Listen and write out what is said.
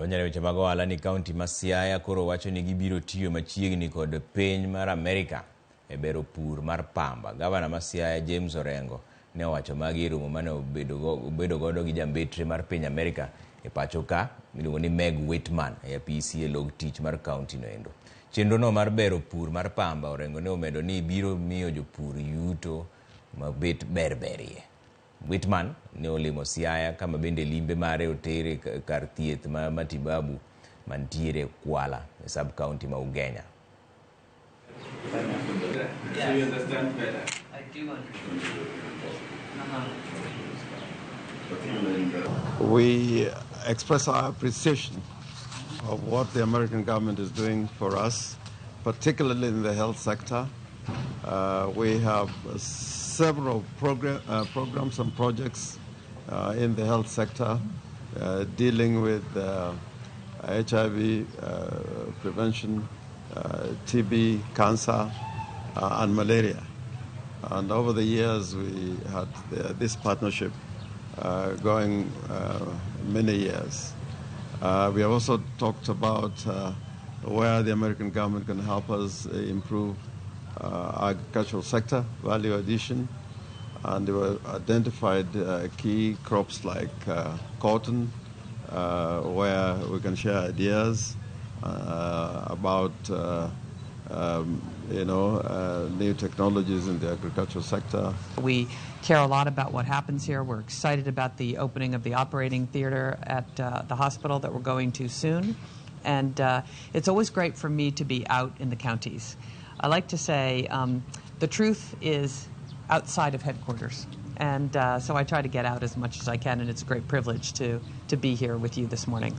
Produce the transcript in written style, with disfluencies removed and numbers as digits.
Wadonjo e weche mag ohala ni kaunti ma Siaya koro wacho ni gibiro tiyo machiegni kod piny mar Amerika e bero pur mar pamba. Gavana ma Siaya James Orengo ne owacho magi e romo mane obedo godo gi jambetre mar piny Amerika e pacho ka miluongo ni Meg Whitman e apisi e log tich mar kaunti no endo. Chenro no mar bero pur mar pamba Orengo ne omedo ni biro miyo jopur yuto mabet berberie. Whitman ne olimo Siaya kama bende limbe mare otere kar thieth ma matibabu mantiere Kwala e sub county ma Ugenya. So you understand better. I do understand. We express our appreciation of what the American government is doing for us, particularly in the health sector. We have several programs and projects in the health sector dealing with HIV prevention, TB, cancer, and malaria. And over the years, we had this partnership going many years. We have also talked about where the American government can help us improve agricultural sector, value addition, and we identified key crops like cotton, where we can share ideas about new technologies in the agricultural sector. We care a lot about what happens here. We're excited about the opening of the operating theater at the hospital that we're going to soon. And it's always great for me to be out in the counties. I like to say the truth is outside of headquarters. And so I try to get out as much as I can, and it's a great privilege to be here with you this morning.